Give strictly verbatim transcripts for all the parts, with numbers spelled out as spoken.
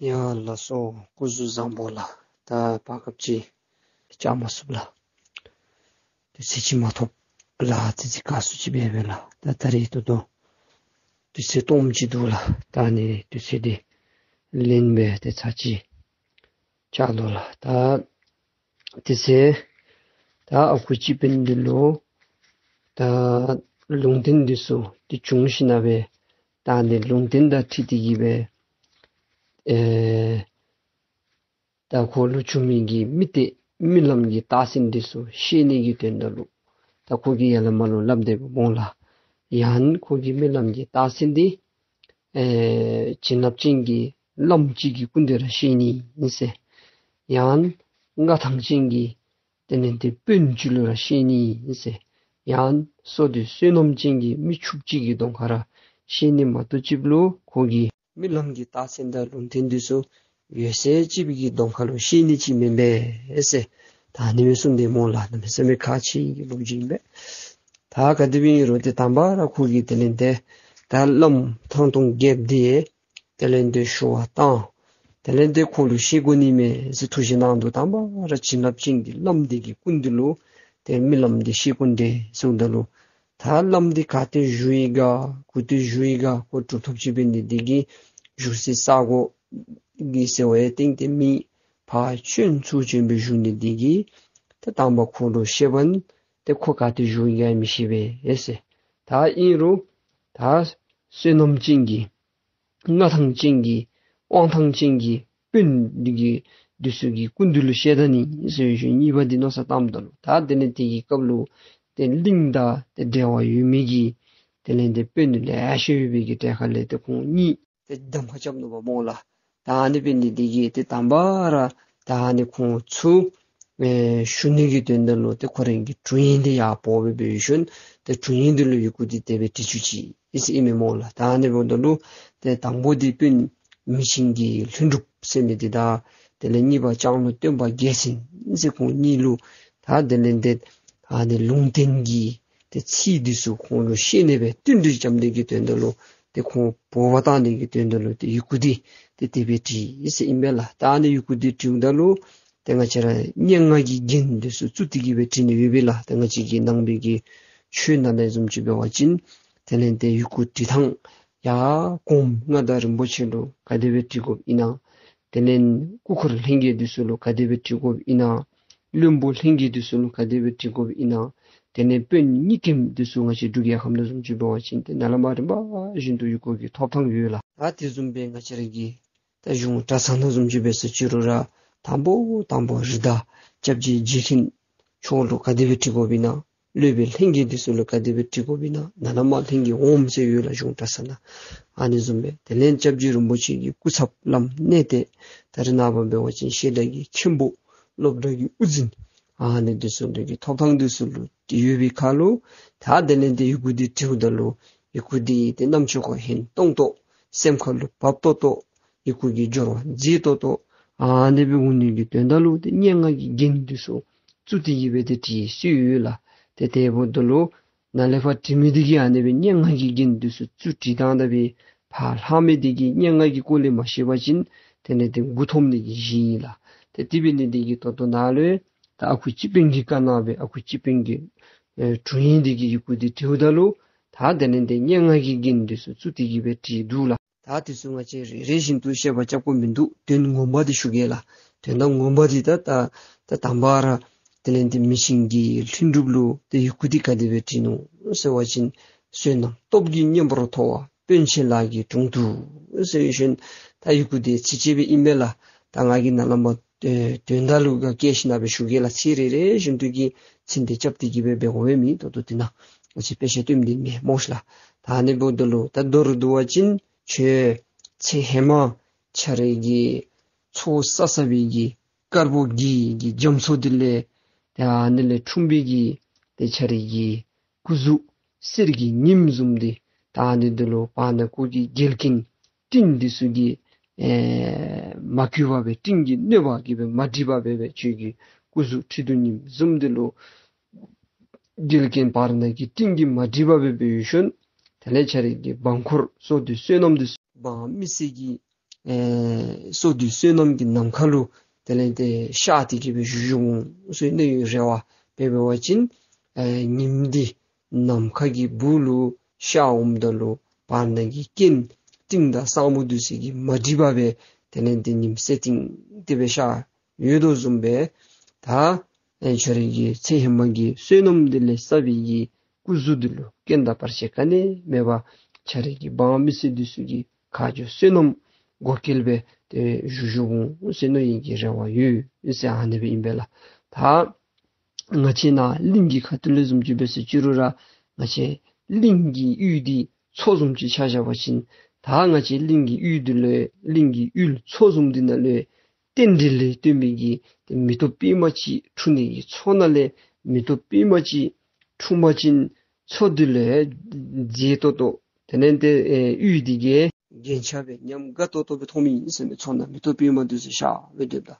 ཡ་ལགས་སོ། སྐུ་གཟུགས་བཟང་པོ་ལགས། ད་བར་སྐབས་ཅིག་བཅར་མ་ཚུགས་ལགས། དུས་ཚོད་ཅིག་མ་ཐོབ་ལགས། ཙི་ཙི་དཀའ་ཚུགས་ཅིག་འབད་བས་ལགས། ད་ད་རིས་ད་ལྟོ་དུས་ཚོད་སྟོངམ་ཅིག་འདུག་ལགས། ད་ཨ་ནི་དུས་ཚོད་འདི་ལེན་སྦེ་ཏེ་ཚར་ཅིག་བཅར་དོ་ལགས། ད་དེ་ཚེ་ད་ཨ་ཁུ་སྤྱི་དཔོན་འདི་ལུ་ད་ལུང་བསྟན་འདི་ཚུ་ཏེ་བྱུང་ཞིནམ་ལས་ད་ཨ་ནི་ལུང་བསྟན་དང་འཁྲིལ་ཏེ་གི་སྦེ་ཨེ་ད་ཁོ་ལུ་བྱུང་མི་གི་མི་སྡེ་རྨི་ལམ་གྱི་རྟགས་མཚན་འདི་ཚུ་ཤེས་ནི་གི་དོན་དག་ལུ་ད་ཁོ་གིས་ཡར་ལས་མར་ལུ་སླབ་སྟེ་འབདཝ་སྨོ་ལགས། ཡང་ཁོ་གིས་རྨི་ལམ་གྱི་རྟགས་མཚན་འདི་ཨེ་བྱིན་རླབས་ཅན་གྱི་བླམ་ཅིག་གི་སྐུ་མདུན་ར་ཤེས་ནི་ཨིན་ཟེར། ཡང་མངའ་ཐང་ཅན་གྱི་དེ་ལས་ཏེ་དཔོན་ཅིག་ལུ་ར་ཤེས་ནི་ཨིན་ཟེར། ཡང་བསོད་བདེ་བསོད་ནམས་ཅན་གྱི་མི་ཕྱུགཔོ་ཅིག་གི་གདོང་ཁར་ར་ཤེས་ནི་མ་གཏོགས་ཅིག་ལུ་ཁོ་གིས་རྨི་ལམ་གྱི་རྟགས་མཚན་དང་ལུང་བསྟན་འདི་ཚུ་ཡོད་ཚད་ཅིག་གི་གདོང་ཁ་ལུ་ཤེས་ནི་ཅིག་མེན་པས་ཟེར། ད་ཨ་ནི་སྦེ་གསུངས་ཏེ་འབདཝ་སྨོ་ལགས། གནམ་མེད་ས་མེད་ཁག་ཆེ་གི་ལོ་རྒྱུས་ཨིན་པས། ད་ག་དེ་སྦེ་ཨིན་རུང་ཏེ་དང་པ་ར་ཁོ་གིས་དེ་ལས་ཏེ་ད་བླམ་ཐང་སྟོང་རྒྱལཔོ་འདི་དེ་ལས་ཏེ་ཞུ་བར་བཏང་། དེ་ལས་ཏེ་ཁོ་ལུ་ཤེས་དགོ་ནི་མས་ཟེར་ཐུགས་བཞེད་གནང་དོ། དང་པ་ར་བྱིན་རླབས་ཅན་གྱི་བླམ་འདི་གི་སྐུ་མདུན་ལུ་ཏེ་རྨི་ལམ་འདི་ཤེས་དགོ་ནི་འདི་ཟེརཝ་ད་ལུ་ད་བླམ་འདི་ག་ཏེ་བཞུགས་ཡི་ག་གུ་ཏེ་བཞུགས་ཡི་ག་ཁོ་གྲུབ་ཐོབ་ཅིག་འབད་ནི་འདི་གིས་བཞུགས་སའི་ས་གོ་གི་ཟེར་བའི་སྟེང་ཏེ་མི་ཕར་བྱོན་ཚུར་བྱོན་སྦེ་བཞུགས་ནི་འདི་གིས་ཏེ་དང་པ་ཁོ་ལུ་ཤེས་པ་ཏེ་ཁོ་ག་ཏེ་བཞུགས་ཡི་ག་མི་ཤེས་པས་ཟེར། ད་ཨིན་རུང་ད་བསོད་ནམས་ཅན་གྱི་མངའ་ཐང་ཅན་གྱི་དབང་ཐང་ཅན་གྱི་དཔོན་འདི་གི་འདི་ཚུ་གི་སྐུ་མདུན་ལུ་བཤད་ད་ནི་ཟེར་ཞུ་གཉིས་པ་འདི་མནོ་བསམ་བཏངམ་ད་ལུ་ད་དེ་ལས་དེ་གི་སྐབས་ལུ་ཏེ་གླིང་དང་ཏེ་འབྲེལ་བ་ཡོད་མི་གི་དེ་ལས་ཏེ་དཔོན་ལེ་ཤ་ཡོད་པའི་གི་གྲལ་ཁ་ལས་ཏེ་ཁོང་གཉིས་ཏེ་གདམ་ཁ་རྐྱབ་ནུག་པ་སྨོ་ལགས། ད་ཨ་ནི་འབད་ནི་འདི་གིས་ཏེ་དང་པ་ར་ད་ཨ་ནི་ཁོང་ཚུ་ཨེ་ཞུ་ནི་གི་དོན་དག་ལུ་ཏེ་ཁོ་རའི་གི་དྲུང་ཡིག་འདི་ཡར་འབོ་སྦེ་འབད་ཞིནམ་ཏེ་དྲུང་ཡིག་འདི་ལུ་ཡི་གུ་འདི་དེ་སྦེ་བྲི་བཅུག་ཅི་ཟེར་ཨིན་མས་སྨོ་ལགས། ད་ཨ་ནི་འབདཝ་ད་ལུ་ཏེ་དང་པོ་འདི་དཔོན་མི་ཆེན་གྱི་ལྷུན་གྲུབ་ཟེར་མི་འདི་དང་དེ་ལས་གཉིས་པ་ལྕང་ལོ་སྟོན་པ་རྒྱལ་མཚན་ཟེར་ཁོང་གཉིས་ལུ་ད་དེ་ལས་ཏེ་ཨ་ནི་ལུང་བསྟན་གྱི་ཏེ་ཚིག་འདི་ཚུ་ཁོང་ལུ་ཤེས་ནི་སྦེ་བསྟུན་གྲོས་རྐྱབ་ནི་གི་དོན་དག་ལུ་ཏེ་ཁོང་འབོ་བར་བཏང་ནི་གི་དོན་དག་ལུ་ཏེ་ཡི་གུ་འདི་ཏེ་དེ་སྦེ་བྲིས་ཟེར་ཨིན་པས་ལགས། ད་ཨ་ནི་ཡི་གུ་འདི་བྲིཝ་ད་ལུ་ཏེ་ང་བཅས་ར་སྙན་ངག་གི་རྒྱན་འདི་ཚུ་བཙུགས་ཏེ་གི་སྦེ་བྲིས་ནི་ཡོད་པས་ལགས། ཏེ་ང་བཅས་ཀྱི་ནང་པའི་གི་ཆོས་ནང་ལས་བཟུམ་ཅིག་འབད་བ་ཅིན་དེ་ལས་ཏེ་ཡི་གུ་བྲི་ཐངས་ཡར་གོངམ་མངའ་བདག་རིན་པོ་ཆེ་ལུ་ག་དེ་སྦེ་བྲི་དགོཔ་ཨིན་ན། དེ་ལས་སྐུ་འཁོར་ལྷན་རྒྱས་འདི་ཚུ་ལུ་ག་དེ་སྦེ་བྲི་དགོཔ་ཨིན་ན། བློན་པོ་ལྷན་རྒྱས་འདི་ཚུ་ལུ་ག་དེ་སྦེ་བྲི་དགོཔ་ཨིན་ན། དེ་ལས་དཔོན་གཉིས་ཀྱིམ་འདི་ཚུ་ང་བཅས་འབྲུག་རྒྱལ་ཁབ་ནང་བཟུམ་ཅིག་འབད་བ་ཅིན་ཏེ་ནཱ་ལས་མར་རིམ་པ་བཞིན་དུ་ཡི་གུ་གི་ཐོབ་ཐངས་ཡོད་ལགས། ད་དེ་བཟུམ་སྦེ་ང་བཅས་ར་གི་ད་གཞུང་གྲྭ་ཚང་ནང་བཟུམ་ཅིག་འབད་ཟེར་ཅི་རུང་ར་དང་པོ་དང་པོ་རིགས་བདག་སྐྱབས་རྗེ་རྗེ་མཁན་མཆོག་ལུ་ག་དེ་སྦེ་བྲི་དགོཔ་ཨིན་ན། སློབ་དཔོན་ལྷན་རྒྱས་འདི་ཚུ་ལུ་ག་དེ་སྦེ་བྲི་དགོཔ་ཨིན་ན། ནཱ་ལས་མར་ལྷན་རྒྱས་འོགམ་ཟེར་ཡོད་ལགས་གཞུང་གྲྭ་ཚང་ནང་། ཨ་ནི་བཟུམ་སྦེ་དེ་ལས་སྐྱབས་རྗེ་རིན་པོ་ཆེ་གི་སྐུ་ཚབ་བླམ་གནས་བརྟན་ད་རེས་ནངས་པ་འབད་བ་ཅིན་བཤད་གྲྭ་གི་མཁན་པོ་སློབ་གྲྭ་གི་དབུ་འཛིན་ཨ་ནི་འདི་ཚུ་ལུ་གི་ཐོབ་ཐངས་འདི་ཚུ་ལུ་ཏེ་ཡོད་པའི་ཁར་ལུ་ད་དེ་ལས་ཏེ་ཡི་གུ་འདི་བྲིཝ་ད་ལུ་ཡི་གུ་འདི་ཏེ་རྣམ་ཅོ་ཁར་ཧན་ཏོང་ཏོ་སེམས་ཁར་ལུ་བབ་ཏོག་ཏོ་ཡི་གུ་གི་སྦྱོར་བ་མཛེས་ཏོག་ཏོ་ཨ་ནི་སྦེ་འོང་ནི་གི་དོན་དག་ལུ་ཏེ་སྙན་ངག་གི་རྒྱན་འདི་ཚུ་བཙུགས་ཏེ་གི་སྦེ་ཏེ་བྲིས་སྲོལ་ཡོད་ལགས། ཏེ་དེ་འབདཝ་ད་ལུ་ནཱ་ལས་ཕར་བྲི་མི་འདི་གིས་ཨ་ནི་སྦེ་སྙན་ངག་གི་རྒྱན་འདི་ཚུ་བཙུགས་བྲིས་བཏང་ད་སྦེ་ཕར་ལྷག་མི་འདི་གིས་སྙན་ངག་གི་སྐོར་ལས་མ་ཤེས་པ་ཅིན་དེ་ལས་ཏེ་མགུ་འཐོམ་ནི་གི་གཞི་ཨིན་ལགས། ཏེ་དེ་འབད་ནི་འདི་གིས་ད་ལྟོ་ནཱ་ལུ་ད་ཨ་ཁུ་སྤྱི་དཔོན་གྱིས་བཀའ་གནང་སྦེ་ཨ་ཁུ་སྤྱི་དཔོན་གྱི་ཨེ་དྲུང་ཡིག་འདི་གི་ཡི་གུ་འདི་བྲིཝ་ད་ལུ་ད་དེ་ལས་ཏེ་སྙན་ངག་གི་རྒྱན་འདི་ཚུ་བཙུགས་ཏེ་གི་སྦེ་བྲིས་འདུག་ལགས། ད་འདི་ཚུ་ང་བཅས་རེ་རེ་བཞིན་དུ་བཤད་པ་རྐྱབ་དགོཔ་མིན་འདུག། དོན་ངོ་མ་འདི་ཞུ་གེ་ལགས། དོན་དག་ངོ་མ་འདི་ད་ད་ད་དང་པ་ར་དེ་ལས་ཏེ་མི་ཆེན་གྱི་ལྷུན་གྲུབ་ལུ་ཏེ་ཡི་གུ་འདི་ག་དེ་སྦེ་བྲིས་ནུག་ཟེར་བ་ཅིན་བསོད་ནམས་སྟོབས་ཀྱིས་མཉམ་པོར་མཐོ་བ། དཔོན་ཆེན་ལག་གི་དྲུང་དུ་ཟེར་ཞིནམ་ད་ཡི་གུ་འདི་ཚིགས་བཅད་སྦེ་ཨིན་མས་ལགས། ད་ང་གིས་ནཱ་ལས་མར་ཨེ་དོན་དག་ལུ་ག་བཀལ་ཞིནམ་སྦེ་ཞུ་གེ་ལགས། ཚིག་རེ་རེ་བཞིན་དུ་གི་ཚིག་འདི་རྐྱབ་སྟེ་གི་སྦེ་འབད་དགོ་པས་མི་ཏོག་ཏོ་འདི་ནང་ང་བཅས་དཔེ་ཆ་སྟོནམ་འདི་མེན་སྨོ་ཤི་ལགས། ད་ཨ་ནི་འབདཝ་ད་ལུ་ད་མདོར་བསྡུ་བ་ཅིན་ཁྱོད་ཚེ་ཧེ་མ་ཁྱོད་རའི་གི་ཚོགས་བསགས་བསགས་པའི་གི་དཀར་པོ་གི་གི་རྒྱ་མཚོ་འདི་ལས་ད་ཨ་ནི་ལས་འཁྲུངས་པའི་གི་ཏེ་ཁྱོད་རའི་གི་སྐུ་གཟུགས་གསེར་གྱི་ཉིམ་བཟུམ་འདི་ད་ཨ་ནི་འདི་ལུ་བར་ན་གུ་གི་འགལ་རྐྱེན་སྤྲིན་འདི་ཚུ་གིས་ཨེ་མ་གོས་པར་སྦེ་སྤྲིན་གྱི་གནོད་པ་གིས་སྦེ་མ་འགྲིབ་པར་སྦེ་སྦེ་ཁྱོད་ཀྱི་སྐུ་གཟུགས་ཁྲི་གདུགས་ཉིམ་བཟུམ་འདི་ལུ་འགལ་རྐྱེན་བར་ན་གི་སྤྲིན་གྱིས་མ་འགྲིབ་པར་སྦེ་སྦེ་ཡོད་ཞིནམ་དེ་ལས་ཁྱོད་རའི་གི་འབངས་འཁོར་བསོད་བདེ་བསོད་ནམས་འདི་ཚུ་འབངས་མི་སེར་གྱི་ ཨེ་སོ་བདུན་བསོད་ནམས་ཀྱི་ནམ་མཁའ་ལུ་དེ་ལས་ཏེ་གཤགས་ཏེ་གི་སྦེ་བཞུགས་བཞུགས་འོང་ཟེར་ནི་ཡོད་རེ་བ་འབད་བ་ཅིན་ཨེ་ཉིམ་འདི་ནམ་མཁའ་གི་སྦུག་ལུ་གཤགས་འོངམ་ད་ལུ་བར་ན་གི་རྐྱེན་སྤྲིན་དང་ས་སྨུག་འདི་ཚུ་གིས་མ་སྒྲིབ་པར་སྦེ་དེ་ལས་ཏེ་ཉིམ་སེར་ཐིང་ཏེ་སྦེ་གཤགས་ཡོད་དོ་བཟུམ་སྦེ་ད་ཨེ་ཁྱོད་རའི་གི་ཚེ་ཧེ་མ་གི་བསོད་ནམས་འདི་ལས་བསགས་པའི་གི་སྐུ་གཟུགས་འདི་ལུ་རྐྱེན་དང་བར་ཆད་ག་ནི་མེད་པར་ཁྱོད་རའི་གི་འབངས་མི་སེར་འདི་ཚུ་གི་ཁ་རྗེ་བསོད་ནམས་བགོ་སྐལ་སྦེ་ཏེ་བཞུགས་བཞུགས་འོང་ཟེར་མནོ་ནི་གི་རེ་བ་ཡོད་ཟེར་ཨ་ནི་སྦེ་ཨིན་པས་ལགས། ད་ང་བཅས་ནཱ་གླིང་གི་ཁ་ཐུག་ལས་བཟུམ་ཅིག་འབད་ཟེར་ཅི་རུང་ར་ང་བཅས་གླིང་གི་ཡུལ་འདི་མཚོ་བཟུམ་ཅིག་ཆ་བཞག་པ་ཅིན་ད་ང་བཅས་གླིང་གི་ཡུལ་འདི་ལུ་གླིང་གི་ཡུལ་མཚོ་བཟུམ་འདི་ནང་ལུ་རྟེན་འབྲེལ་ལས་བརྟེན་པའི་གི་ཏེ་མེ་ཏོག་པདྨ་ཅིག་འཁྲུངས་ནི་གི་མཚོ་ནང་ལས་མེ་ཏོག་པདྨ་ཅིག་འཁྲུངས་པ་ཅིན་མཚོ་འདི་ལུ་མཛེས་ཏོག་ཏོ་དེ་ལས་ཏེ་ཨེ་ཡུལ་འདི་གི་རྒྱན་ཆ་སྦེ་ཉམས་དགའ་ཏོག་ཏོ་སྦེ་མཐོངམ་ཨིན་ཟེར་མས། མཚོ་ནང་མེ་ཏོག་པདྨ་འདི་ཚུ་ཤར་སྦེ་སྡོདཔ་ད་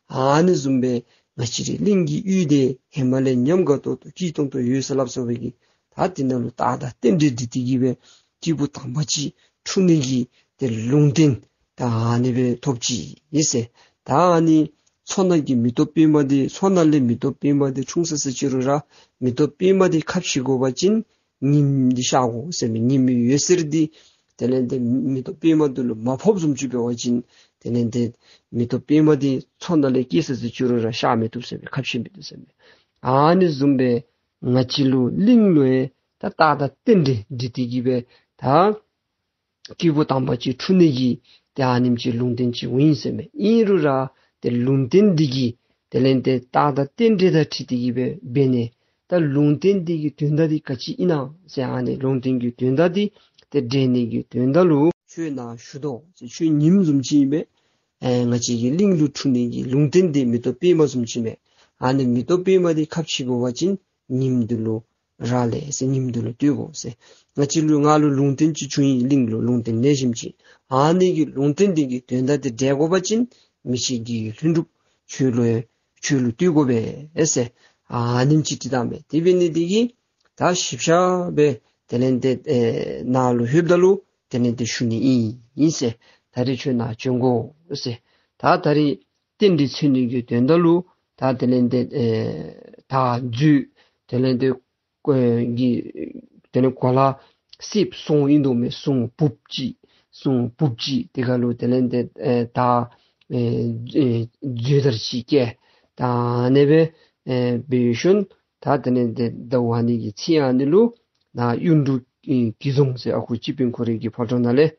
ཨ་ནི་བཟུམ་སྦེ་ང་བཅས་རའི་གླིང་གི་ཡུལ་འདི་ཧེ་མ་ལས་ཉམས་དགའ་ཏོག་ཏོ་སྐྱིད་ཏོང་ཏོ་ཡོད་ཟེར་སླབ་སོང་བའི་གི་ད་འདི་ནང་ལུ་རྟགས་དང་རྟེན་འབྲེལ་འདི་ཏེ་གི་སྦེ་སྐྱེས་བུ་དམ་པ་ཅིག་འཁྲུངས་ནི་གི་ཏེ་ལུང་བསྟན་ད་ཨ་ནི་སྦེ་ཐོབ་ཅི་ཨིན་ཟེར། ད་ཨ་ནི་མཚོ་ནང་གི་མེ་ཏོག་པདྨ་འདི་མཚོ་ནང་ལས་མེ་ཏོག་པདྨ་འདི་འཁྲུངས་སོ་ཟེར་ཅི་རུང་ར་མེ་ཏོག་པདྨ་འདི་ཁ་ཕྱེ་དགོ་པ་ཅིན་ཉིམ་འདི་ཤར་དགོ་ཟེར་མས། ཉིམ་འདི་འོད་ཟེར་འདི་དེ་ལས་ཏེ་མེ་ཏོག་པདྨ་འདི་ལུ་མ་ཕོགཔ་བཟུམ་ཅིག་འབད་བ་ཅིན་དེ་ལས་ཏེ་མེ་ཏོག་པདྨ་འདི་མཚོ་ནང་ལས་སྐྱེས་སོ་ཟེར་ཅི་རུང་ར་ཤར་མི་བཏུབ་ཟེར་མས། ཁ་ཕྱེ་མི་བཏུབ་ཟེར་མས། ཨ་ནི་བཟུམ་སྦེ་ང་བཅས་ལུ་གླིང་ལུ་ཡང་ད་རྟགས་དང་རྟེན་འབྲེལ་འདི་ཏེ་གི་སྦེ་ད་སྐྱེས་བུ་དམ་པ་ཅིག་འཁྲུངས་ནི་གི་ཏེ་ཨ་ནེམ་ཅིག་ལུང་བསྟན་ཅིག་འོང་ཡི་ཟེར་མས། ཨིན་རུང་ར་ཏེ་ལུང་བསྟན་འདི་གིས་དེ་ལས་ཏེ་རྟགས་དང་རྟེན་འབྲེལ་དང་འཁྲིལ་ཏེ་གི་སྦེ་འབད་ནི། ད་ལུང་བསྟན་འདི་གི་དོན་དག་འདི་ག་ཅི་ཨིན་ན་ཟེར་ཨ་ནི་ལུང་བསྟན་གྱི་དོན་དག་འདི་ཏེ་འགྲེལ་ནི་གི་དོན་དག་ལུ་ཁྱོད་ནཱ་བཞུགས་དོ་ཟེར། ཁྱོད་ཉིམ་བཟུམ་ཅིག་ཨིན་པས། ཨེ་ང་བཅས་ཀྱི་གླིང་ལུ་འཁྲུངས་ནི་གི་ལུང་བསྟན་འདི་མེ་ཏོག་པདྨ་བཟུམ་ཅིག་མས། ཨ་ནི་མེ་ཏོག་པདྨ་འདི་ཁ་ཕྱེ་དགོ་པ་ཅིན་ཉིམ་འདི་ལུ་རག་ལས་ཟེར། ཉིམ་འདི་ལུ་བསྟོད་དགོ་ཟེར། ང་བཅས་ལུ་ང་ལུ་ལུང་བསྟན་ཅིག་བྱུང་ཡི། གླིང་ལུ་ལུང་བསྟན་ལེགས་ཤོམ་ཅིག། ཨ་ནི་གི་ལུང་བསྟན་འདི་གི་དོན་དག་འདི་འགྲེལ་དགོ་པ་ཅིན་མི་ཕྱེད་ཀྱི་ལྷུན་གྲུབ་ཁྱོད་ལུ་ཁྱོད་ལུ་བསྟོད་དགོ་པས་ཟེར། ཨ་ནེམ་ཅིག་བྲིས་བཏང་མས། དེ་འབད་ནི་འདི་གིས་ད་ཞིབ་ཆ་སྦེ་དེ་ལས་ཏེ་ཨེ་ནཱ་ལུ་ལྷོདཔ་ད་ལུ་དེ་ལས་ཏེ་ཞུ་ནི་ཨིན་ཨིན་ཟེར། ད་རེས་ཁྱོད་ནཱ་བྱོན་དགོ་ཟེར། ད་ད་རེས་རྟེན་འབྲེལ་འཚོལ་ནི་གི་དོན་དག་ལུ་ད་དེ་ལས་ཏེ་ཨེ་ད་མཛོད་དེ་ལས་ཏེ་ཀོ་གི་དེ་ལས་གོ་ལ་གསེབ་ཟུང་ཨིན་དོ་མས། ཟུང་ཕུབ་ཅིག་ཟུང་ཕུབ་ཅིག་དེ་ཁར་ལུ་དེ་ལས་ཏེ་ཨེ་ད་ཨེ་མཛོད་དར་ཅིག་བཀལ། ད་ཨ་ནི་སྦེ་ཨེ་འབད་ཞིནམ་ད་དེ་ལས་ཏེ་ཟླཝ་ཨ་ནི་གི་ཚེས་ཨ་ནི་ལུ་ནཱ་གཡུ་འབྲུག་ཨེ་གི་རྫོང་ཟེར་ཨ་ཁུ་སྤྱི་དཔོན་ཁོ་རའི་གི་ཕོ་བྲང་ནང་ལས་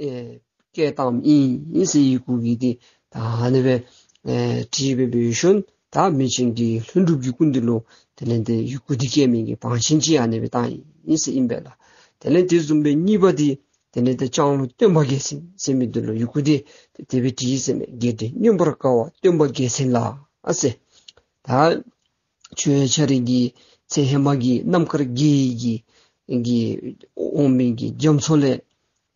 ཨེ་བསྐྱལ་བཏངམ་ཨིན་ཨིན་ཟེར་ཡི་གུ་གིས་ཏེ་ད་ཨ་ནི་སྦེ་ཨེ་བྲིས་སྦེ་འབད་ཞིནམ་ད་མི་ཆེན་གྱི་ལྷུན་གྲུབ་ཀྱི་སྐུ་མདུན་ལུ་དེ་ལས་ཏེ་ཡི་གུ་འདི་བསྐྱལ་མི་གི་བང་ཆེན་ཅིག་ཨ་ནི་སྦེ་བཏང་ཡི་ཨིན་ཟེར་ཨིན་པས་ལགས། དེ་ལས་དེ་བཟུམ་སྦེ་གཉིས་པ་འདི་དེ་ལས་ཏེ་ལྕང་ལོ་སྟོན་པ་རྒྱལ་མཚན་ཟེར་མི་འདི་ལུ་ཡི་གུ་འདི་དེ་སྦེ་བྲིས་ཟེར་མས། རྒྱལ་བྲལ་མངོན་པར་དགའ་བ་སྟོན་པ་རྒྱལ་མཚན་ལགས་ཟེར། ད་ཁྱོད་ཁྱོད་རའི་གི་ཚེ་ཧེ་མ་གི་རྣམ་དཀར་དགེ་བའི་གི་གི་འོང་མི་གི་རྒྱ་མཚོ་ལས་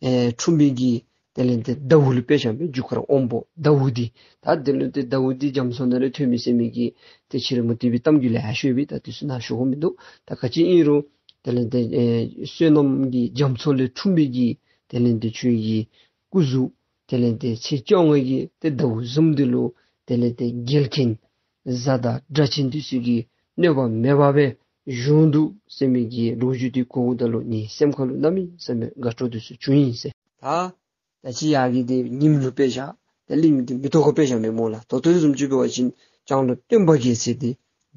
ཨེ་འཁྲུངས་མི་གི་དེ་ལས་ཏེ་ཟླཝ་ལུ་དཔེ་བཞག་པའི་རྒྱུ་སྐར་དབང་པོ་ཟླཝ་འདི་ད་དེ་ལས་ཏེ་ཟླཝ་འདི་རྒྱ་མཚོ་ནང་ལས་ཐོན་མི་ཟེར་མི་གི་ཏེ་ཕྱི་རོལ་མུ་སྟེགས་པའི་གཏམ་རྒྱུད་ལེ་ཤ་ཡོད་པས། ད་དེ་ཚུ་ནཱ་ཞུ་དགོཔ་མིན་འདུག། ད་ག་ཅི་ཨིན་རུང་དེ་ལས་ཏེ་ཨེ་བསོད་ནམས་ཀྱི་རྒྱ་མཚོ་ལས་འཁྲུངས་མི་གི་དེ་ལས་ཏེ་ཁྱོད་ཀྱི་སྐུ་གཟུགས་དེ་ལས་ཏེ་ཚེས་བཅོ་ལྔ་གི་ཏེ་ཟླཝ་བཟུམ་འདི་ལུ་དེ་ལས་ཏེ་རྒྱལ་ཁེངས་གཟའ་དང་སྒྲ་གཅན་འདི་ཚུ་གིས་གནོད་པ་མེད་པར་སྦེ་བཞུགས་འདུག་ཟེར་མི་གི་ལོ་རྒྱུས་འདི་གོཝ་ད་ལུ་ངེའི་སེམས་ཁ་ལུ་གནམ་མེད་ས་མེད་དགའ་སྤྲོ་འདི་ཚུ་བྱུང་ཡི་ཟེར། ད་ད་ཅི་ཡར་གྱི་འདི་ཉིམ་ལུ་དཔེ་བཞག། ད་གླིང་འདི་མེ་ཏོག་ཁར་དཔེ་བཞག་མས་སྨོ་ལགས། ད་ལྟོ་བཟུམ་ཅིག་འབད་བ་ཅིན་ལྕང་ལོ་སྟོན་པ་རྒྱལ་མཚན་འདི་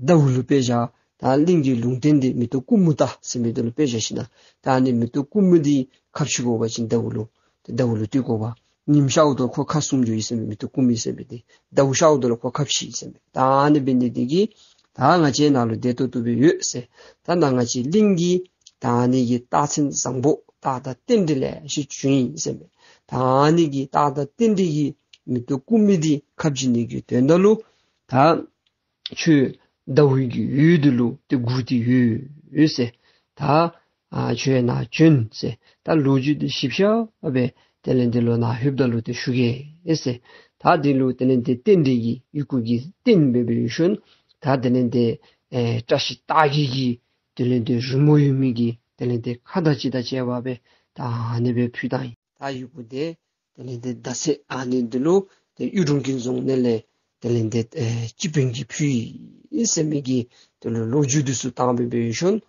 ཟླཝ་ལུ་དཔེ་བཞག། ད་གླིང་གི་ལུང་བསྟན་འདི་མེ་ཏོག་ཀུ་མུ་ཏ་ཟེར་མི་འདི་ལུ་དཔེ་བཞག་ཞིན་ན་ད་ཨ་ནི་མེ་ཏོག་ཀུ་མུ་འདི་ཁ་ཕྱེ་དགོ་པ་ཅིན་ཟླཝ་ལུ་ཏེ་ཟླཝ་ལུ་བསྟོད་དགོ་པས། ཉིམ་ཤརཝ་ད་ལུ་ཁོ་ཁ་བསུབ་འགྱོ་ཡི་ཟེར་མས། མེ་ཏོག་ཀུ་མུ་ཟེར་མི་འདི་ཟླཝ་ཤརཝ་ད་ལུ་ཁོ་ཁ་ཕྱེ་ཡི་ཟེར་མས། ད་ཨ་ནི་འབད་ནི་འདི་གིས་ད་ང་བཅས་ནཱ་ལུ་བདེ་ཏོག་ཏོ་སྦེ་ཡོད་ཟེར། ད་ནཱ་ང་བཅས་གླིང་གི་ད་ཨ་ནི་གི་རྟགས་མཚན་བཟང་པོ་རྟགས་དང་རྟེན་འབྲེལ་ལེ་ཤ་བྱུང་ཡི་ཟེར་མས། ད་ཨ་ནི་གི་རྟགས་དང་རྟེན་འབྲེལ་གྱི་མེ་ཏོག་ཀུ་མུ་འདི་ཁ་ཕྱེ་ནི་གི་དོན་དག་ལུ་ད་ཁྱོད་ཟླཝ་གི་འོད་འདི་ལུ་ཏེ་སྒུག་སྟེ་ཡོད་ཟེར། ད་ཨ་ཁྱོད་ནཱ་བྱོན་ཟེར། ད་ལོ་རྒྱུས་འདི་ཞིབ་ཆ་སྦེ་དེ་ལས་འདི་ལུ་ནཱ་ལྷོདཔ་ད་ལུ་ཏེ་ཞུ་གེ་ཟེར། ད་འདི་ལུ་དེ་ལས་འདི་རྟེན་འབྲེལ་གྱི་ཡི་གུ་གིས་བརྟེན་སྦེ་འབད་ཞིན་ད་དེ་ལས་འདི་ཨེ་བཀྲ་ཤིས་རྟགས་བརྒྱད་ཀྱི་དེ་ལས་འདི་རི་མོ་ཡོད་མི་གི་དེ་ལས་འདི་ཁ་དང་ཅིག་དང་བཅས་པ་སྦེ་ད་ཨ་ནི་སྦེ་ཕུལ་བཏང་ཡི། ད་ཡི་གུ་འདི་ དེ་ལས་ཏེ་ཟླ་ཚེས་ཨ་ནི་འདི་ལུ་ཏེ་གཡུ་དྲུང་གིས་བཟུང་ནི་ལས་དེ་ལས་ཏེ་ཨེ་སྤྱི་དཔོན་གྱིས་ཕུལ་ཡི་ཟེར་མི་གི་དེ་ལུ་ལོ་རྒྱུས་འདི་ཚུ་བཏང་སྦེ་འབད་ཞིནམ་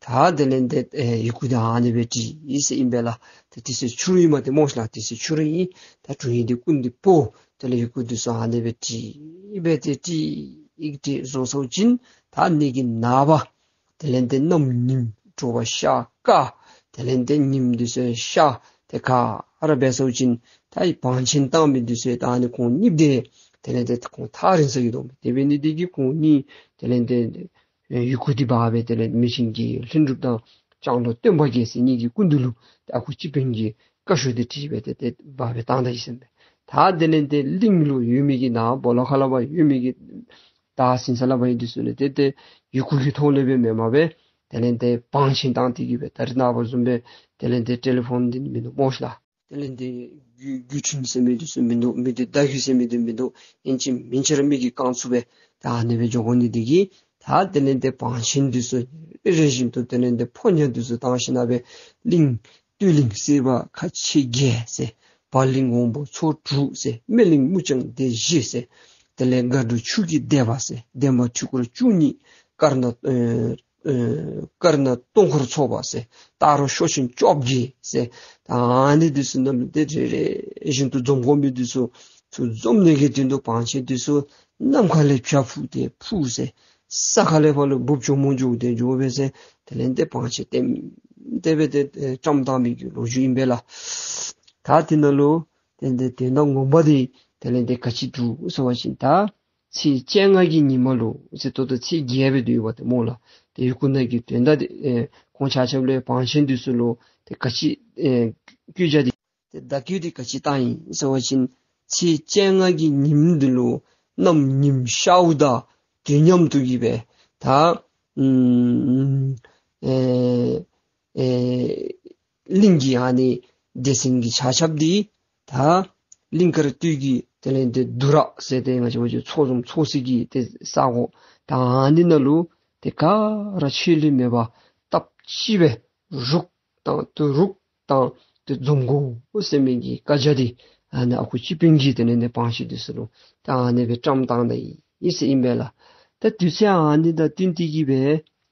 ད་དེ་ལས་ཏེ་ཨེ་ཡི་གུ་འདི་ཨ་ནི་སྦེ་བྲིས་ཡི་ཟེར་ཨིན་པས་ལགས། ཏེ་དེ་ཚེ་ཕྱི་རུ་ཨིན་མས་ཏེ་སྨོ་ལགས། དེ་ཚེ་ཕྱི་རུ་ཨིན། ད་དྲུང་ཡིག་འདི་སྐུ་མདུན་འབོ། དེ་ལས་ཡི་གུ་འདི་ཚུ་ཨ་ནི་སྦེ་བྲིས་སྦེ་ཏེ་བྲིས་ཡི་གུ་འདི་བཟོ་ཚརཝ་ཅིག་ད་ཨ་ནི་གི་ནངས་པ་དེ་ལས་ཏེ་གནམ་ཉིམ་དྲོ་པ་ཤར་དཀར། དེ་ལས་ཏེ་ཉིམ་འདི་ཚུ་ཤར་ཏེ་ག་ར་འབད་ཚརཝ་ཅིག་ད་ཨེ་བང་ཆེན་བཏང་མི་འདི་ཚུ་ད་ཨ་ནི་ཁོང་གཉིསཔོ་འདི་དེ་ལས་ཏེ་ཁོང་ཐག་རིང་ས་གི་འདུག། དེ་འབད་ནི་འདི་གིས་ཁོང་གཉིས་དེ་ལས་ཏེ་ཨེ་ཡི་གུ་འདི་འབག་སྦེ་དེ་ལས་མི་ཆེན་གྱི་ལྷུན་གྲུབ་དང་སྐྱ་ལོ་སྟོན་པ་རྒྱལ་མཚན་གཉིས་ཀྱི་སྐུ་མདུན་ལུ་ཏེ་ཨ་ཁུ་སྤྱི་དཔོན་གྱིས་བཀའ་ཤོག་འདི་བྲིས་སྦེ་ཏེ་ཏེ་འབག་སྦེ་བཏང་ད་ཡི་ཟེར་མས། ད་དེ་ལས་ཏེ་གླིང་ལུ་ཡོད་མི་གི་ནཱ་སྦོ་ལོགས་ཁ་ལས་ཕར་ཡོད་མི་གི་ད་ཟིན་ས་ལས་ཕར་ཡོད་འདི་ཚུ་ལུ་ཏེ་ཏེ་ཡི་གུ་གི་ཐོག་ལས་སྦེ་མེན་མ་སྦེ་དེ་ལས་ཏེ་བང་ཆེན་བཏང་སྟེ་གི་སྦེ་ད་རེས་ནངས་པ་བཟུམ་སྦེ་དེ་ལས་ཏེ་ཊེ་ལི་ཕོན་འདི་མིན་འདུག་སྨོ་ལགས། དེ་ལས་ཏེ་བརྒྱུད་བརྒྱུད་འཕྲིན་ཟེར་མི་འདི་ཚུ་མིན་འདུག། མི་འདི་བརྡ་བརྒྱུད་ཟེར་མི་འདི་མིན་འདུག། ཨིན་ཅི་མིན་ཅི་ར་མི་གིས་བཀང་ཚུགས་པས། ད་ཨ་ནི་སྦེ་འགྱོ་དགོ་ནི་འདི་གིས་ད་དེ་ལས་ཏེ་བང་ཆེན་འདི་ཚུ་རེ་རེ་བཞིན་དུ་དེ་ལས་ཏེ་ཕོ་ཉ་འདི་ཚུ་བཏང་ཞིནམ་སྦེ་གླིང་སྟོད་གླིང་སེར་པ་ཁ་ཆེ་བརྒྱད་ཟེར། བར་གླིང་འོམ་བུ་མཚོ་དྲུག་ཟེར། སྨད་གླིང་མུ་ལྕང་སྡེ་བཞི་ཟེར། དེ་ལས་སྒ་འབྲུག་ཆུ་སྐྱེས་སྡེ་པ་ཟེར། འདན་མ་ཁྲི་སྐོར་བཅུ་གཉིས། དཀར་ནག་ཨེ་ཨེ་དཀར་ནག་སྟོང་འཁོར་ཚོགས་པ་ཟེར། སྟག་རོང་ཤོག་ཆེན་བཅོ་བརྒྱད་ཟེར། ད་ཨ་ནི་འདི་ཚུ་ནང་ལུ་ཏེ་རེ་རེ་བཞིན་དུ་འཛོམས་དགོ་མི་འདི་ཚུ་ཚུར་འཛོམས་ནི་གི་དོན་དུ་བང་ཆེན་འདི་ཚུ་ནམ་མཁའ་ལས་བྱ་འཕུར་ཏེ་འཕུར་ཟེར། ས་ཁ་ལས་ཕར་ལུ་འབུཔ་གྱོག་མོ་འགྱོ་སྟེ་འགྱོ་སྦེ་ཟེར། དེ་ལས་ཏེ་བང་ཆེན་ལྟེམ་ལྟེ་སྦེ་ཏེ་ཨེ་བཀྲམ་བཏང་མི་གི་ལོ་རྒྱུས་ཨིན་པས་ལགས། ད་དེ་ནང་ལུ་དེ་ལས་ཏེ་དོན་དག་ངོ་མ་འདི་དེ་ལས་ཏེ་ག་ཅི་འདུག་ཟེར་བ་ཅིན་ད་ཚེས་བཅོ་ལྔ་གི་ཉིན་མ་ལུ་ཟེར་ད་ལྟོ་ཚེས་བརྒྱད་སྦེ་འདུག་པ་ཏེ་སྨོ་ལགས། ཏེ་ཡི་གུ་ནང་གི་དོན་དག་འདི་ཨེ་ཁོང་ཆ་ཁྱབ་ལས་བང་ཆེན་འདི་ཚུ་ལུ་ཏེ་ག་ཅི་ཨེ་བཀོད་རྒྱ་འདི་ཏེ་བརྡ་བརྒྱུད་འདི་ག་ཅི་བཏང་ཡི་ཟེར་བ་ཅིན་ཚེས་བཅོ་ལྔ་གི་ཉིནམ་འདི་ལུ་གནམ་ཉིམ་ཤརཝ་དང་དུས་མཉམ་དུ་གི་སྦེ་ད་ཨམ་ཨེ་ཨེ་གླིང་གི་ཨ་ནི་སྡེ་ཚན་གྱི་ཆ་ཁྱབ་འདི་ད་གླིང་དཀར་སྟོད་ཀྱི་དེ་ལས་ཏེ་འདུ་ར་ཟེར་ཏེ་ང་བཅས་འབད་བ་ཅིན་ཚོགས་འཛོམས་ཚོགས་ས་གི་ཏེ་ས་གོ་ད་ཨ་ནི་ནང་ལུ་ཏེ་ག་ར་ཆད་ལུས་མེད་པར་སྟབས་གཅིག་སྦེ་རུག་དང་ཏེ་རུག་དང་ཏེ་འཛོམས་དགོ་ཟེར་མི་གི་བཀའ་རྒྱ་འདི་ཨ་ནི་ཨ་ཁུ་སྤྱི་དཔོན་གྱིས་དེ་ལས་ཏེ་བང་ཆེན་འདི་ཚུ་ལུ་ད་ཨ་ནི་སྦེ་བཀྲམ་བཏང་ད་ཡི་ཟེར་ཨིན་པས་ལགས། ད་དུས་ཚོད་ཨ་ནི་དང་བསྟུན་ཏེ་གི་སྦེ་